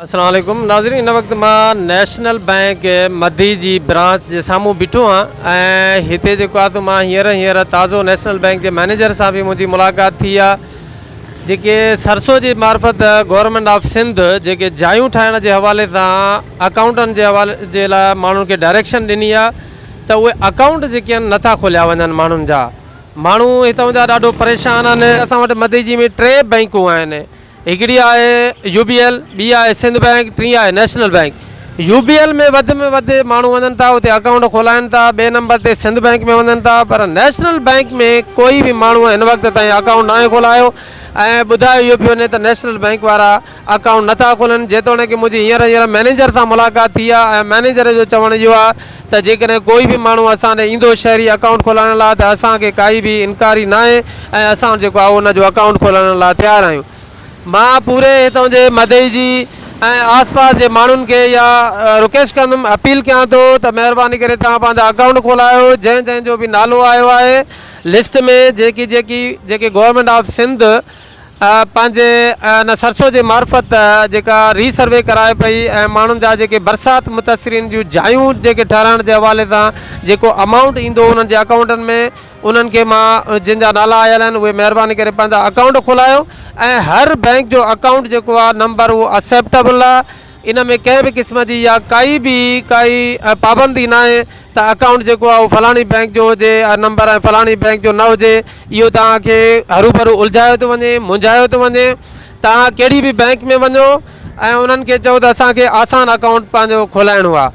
السلام عليڪم ناظرين هن وقت مان نيشنل بئنڪ مدي جي برانچ جي سامهون بيٺو آهيان ۽ هتي جيڪو آهي مان هينئر هينئر تازو نيشنل بئنڪ جي مئنيجر سان به منهنجي ملاقات ٿي آهي جيڪي سرسو جي معرفت گورنمينٽ آف سنڌ جيڪي جايون ٺاهڻ جي حوالي سان اڪائونٽن جي حوالي جي لاء ماڻهن کي ڊائريڪشن ڏني آهي ته اهي اڪائونٽ جيڪي آهن نٿا کوليا وڃن ماڻهن جا ماڻهو هتان جا ڏاڍو پريشان آهن اسان وٽ مديجي ۾ ٽي بئنڪون آهن هڪڙي آهي يو بي ايل، ٻي آهي سنڌ بئنڪ، ٽين آهي national bank. U B L ۾ وڌ ۾ وڌ ماڻهو وڃن ٿا اتي اڪائونٽ کولائن ٿا، ٻئي نمبر تي سنڌ بئنڪ ۾ وڃن ٿا پر نيشنل بئنڪ ۾ ڪوئي به ماڻهو هن وقت تائين اڪائونٽ ناهي کولايو ۽ ٻڌايو اهو پيو وڃي ته نيشنل بئنڪ وارا اڪائونٽ نٿا کولن جيتوڻيڪ منهنجي هينئر هينئر مئنيجر سان ملاقات ٿي آهي ۽ مئنيجر جو چوڻ اهو آهي ته جيڪڏهن ڪوئي به ماڻهو اسان ڏي ايندو شهري اڪائونٽ کولائڻ لاء ته اسان کي ڪائي به انڪاري ناهي ۽ اسان جيڪو آهي ان جو اڪائونٽ کولائڻ لاء تيار آهيون. مان پوري هتان جي مدئي جي ۽ آس پاس جي ماڻهن کي اها رڪويسٽ ڪندم اپيل ڪيان ٿو ته مهرباني ڪري توهان پنهنجا اڪائونٽ کولايو جنهن جنهن جو به نالو آيو آهي لسٽ ۾ جيڪي جيڪي جيڪي گورنمينٽ آف سنڌ پنهنجي ان سرسو جي معرفت جيڪا ري سروي ڪرائي پئي ۽ ماڻهن جا جيڪي برسات متاثرين جون جايون جيڪي ٺهرائڻ جي حوالي سان جيڪو امائونٽ ايندو انهن جي اڪائونٽن ۾ انهن کي مان جن جا نالا آيل آهن اهي مهرباني ڪري پنهنجا اڪائونٽ کولايو ۽ هر بئنڪ جو اڪائونٽ جيڪو آهي نمبر اهو اسيپٽبل آهي ان ۾ ڪنهن به قسم جي يا ڪائي به ڪائي پابندي ناهي ته اڪائونٽ جيڪو آهي اهو فلاڻي بئنڪ جو هجي نمبر ۽ فلاڻي بئنڪ جو نه هجي اهو توهان کي هروڀرو الجهايو ٿو وڃي منجهايو ٿو وڃي توهان ڪهڙي به بئنڪ ۾ وڃو ۽ انهن کي چئو ته اسان کي آسان اڪائونٽ پنهنجو کولائڻو آهي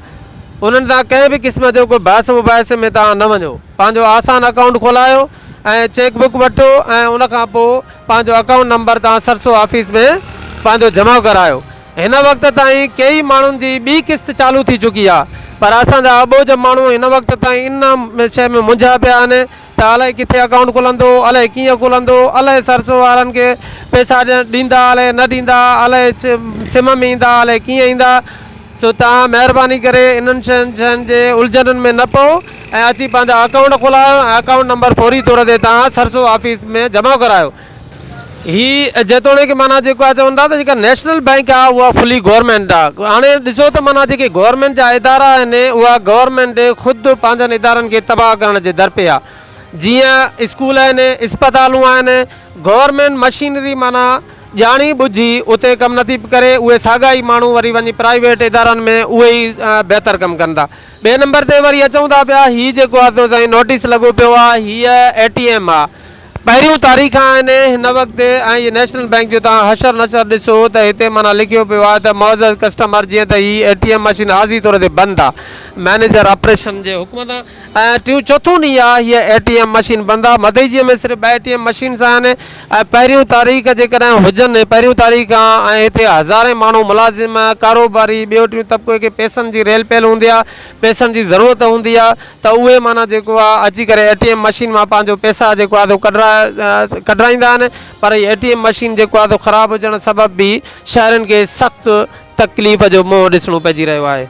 انهن سان ڪنهن به قسم جو ڪو بحث مباحثي ۾ توهان نه وڃو پنهنجو آسان اڪائونٽ کولايو ۽ چيڪ بڪ وٺو ۽ ان کان پوء پنهنجو اڪائونٽ نمبر توهان سرسو آفيس ۾ پنهنجو جمع ڪرايو هن وقت تائين ڪيئي ماڻهن جي ٻي قسط چالو ٿي چڪي آهي پر اسان جا اٻوجهه ماڻهو هن وقت تائين ان شيء ۾ منجهيا پيا آهن ته الائي ڪٿي اڪائونٽ کلندو، الائي ڪيئن کلندو، الائي سرسو وارن کي پئسا ڏيندا الائي نه ڏيندا، الائي سم ۾ ايندا الائي ڪيئن ايندا. سو توهان مهرباني ڪري انهن شين شين جي الجهنن ۾ نه پئو ۽ اچي پنهنجا اڪائونٽ کولايو ۽ اڪائونٽ نمبر فوري طور تي توهان سرسو آفيس ۾ جمع ڪرايو. هي جيتوڻيڪ معنيٰ جيڪو آهي چون ٿا ته جيڪا نيشنل بئنڪ آهي اها فلي گورنمينٽ آهي هاڻي ڏسو ته معنيٰ جيڪي گورنمينٽ جا ادارا آهن اها گورنمينٽ خود پنهنجن ادارن کي تباهه ڪرڻ جي در پي آهي جيئن اسڪول آهن اسپتالون آهن گورنمينٽ مشينري معنيٰ ڄاڻي ٻجهي اتي ڪم نٿي ڪري اهي ساڳا ئي ماڻهو وري وڃي پرائيويٽ ادارن ۾ اهي ئي بهتر ڪم ڪن ٿا ٻئي نمبر تي وري اچون ٿا پيا هي جيڪو آهي سو سائين نوٽيس لڳو پيو آهي هيء اي ٽي ايم آهي پهريون تاريخ آهن هن وقت ۽ هي نيشنل بئنڪ جو توهان حشر نشر ڏسو ته هتي معنيٰ لکيو پيو آهي ته معزز ڪسٽمر جيئن ته هي اي ٽي ايم مشين عارضي طور تي بند آهي مئنيجر آپريشن جي حڪم سان ۽ ٽيون چوٿون ڏينهن آهي هيء اي ٽي ايم مشين بند آهي مدئجي ۾ صرف ٻه اي ٽي ايم مشينز آهن ۽ پهريون تاريخ جيڪڏهن هجن پهريون تاريخ آهي ۽ هتي هزارين ماڻهو ملازم ڪاروباري ٻيو ٽيون طبقو کي پئسن جي ريل پيل هوندي آهي پئسن جي ضرورت هوندي آهي ته اهي معنيٰ جيڪو آهي اچي ڪري اي ٽي ايم مشين مان پنهنجو پئسا جيڪو آهي سو ڪڍرائيندا آهن پر هي اي ٽي ايم مشين جيڪو آهي سو خراب هجڻ سبب به شهرين کي سخت تڪليف جو منهن ڏسڻو پئجي رهيو آهي.